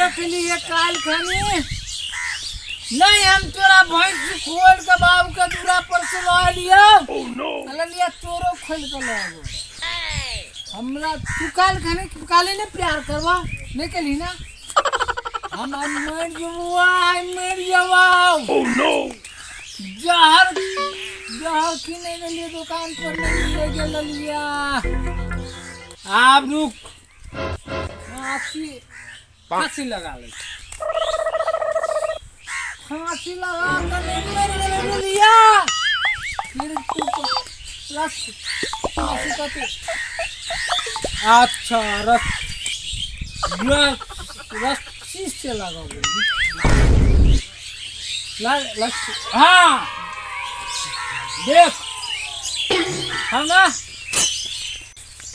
देख लिए काल खनी नहीं, हम तोरा भैंस खोल के बाबू के दूरा पर से लऽ लियो। ललिया, तोरो खोल के लऽ आबो। हमरा तू काल खनी काले ने प्यार करवा नहीं कली ना, हम आइ मर जेबो, आइ मर जेबो। जहर जहर किने गेलियै दुकान पर, नहीं ले गेल ललिया। आब रुक, फांसी फांसी लगा ले, फांसी लगा के नहीं मर गेलै ललिया। फिर तू रस फांसी कथी? अच्छा, रस रस रस्सी से लगाबो लग। हाँ, देख हम ना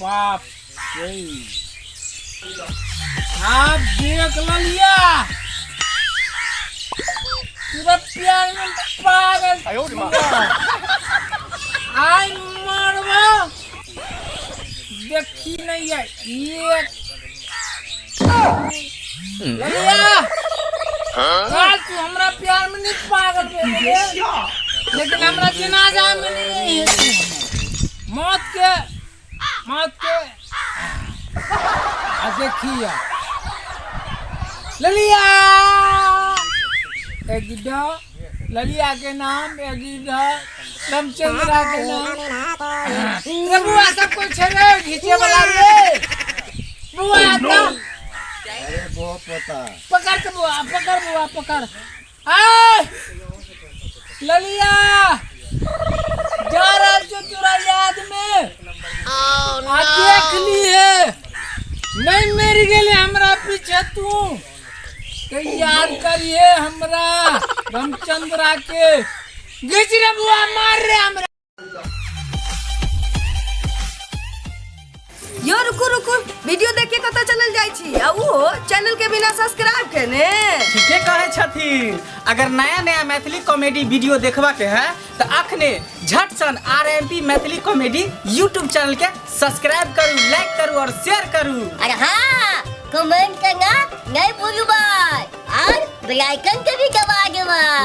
बाप रे, आप देख ललिया, पूरा प्यार में पागल छियै। आइ मरबा, देखी नहीं है एक ललिया। काल तू हमरा प्यार में नहीं पागल भेल रे, लेकिन हमरा जनाजा में नहीं है तू हमर। मौत के मौत के आ देखिया ललिया, एक ललिया के नाम, एक रामचंद्रा के नाम रे। बुआ, सब कुछ छै रे, घीचे वाला रे बुआ आता। अरे बहुत पता। पकड़ के बुआ, पकड़ बुआ, पकड़। आय ललिया, जा रहल छौ तोरा याद में। आ देख लिए, नहीं मर गेले हमरा पीछे तू तो याद करिए हमरा रामचंद्रा के। घिच रे बुआ, मार रे हमरा। यो रुकू रुकू, वीडियो देख के कतऽ चलल जाइ छी आ उहो चैनल के बिना सब्सक्राइब केने? ठीके कहै छथिन। अगर नया नया मैथिली कॉमेडी वीडियो देखबा के है तऽ अखने झट सन RMP Maithili comedy YouTube channel के सब्सक्राइब करू, लाइक करू और शेयर करू। अरे हाँ, कमेंट करना नहीं भूलू भाई और बेल आइकन के भी दबा देबै।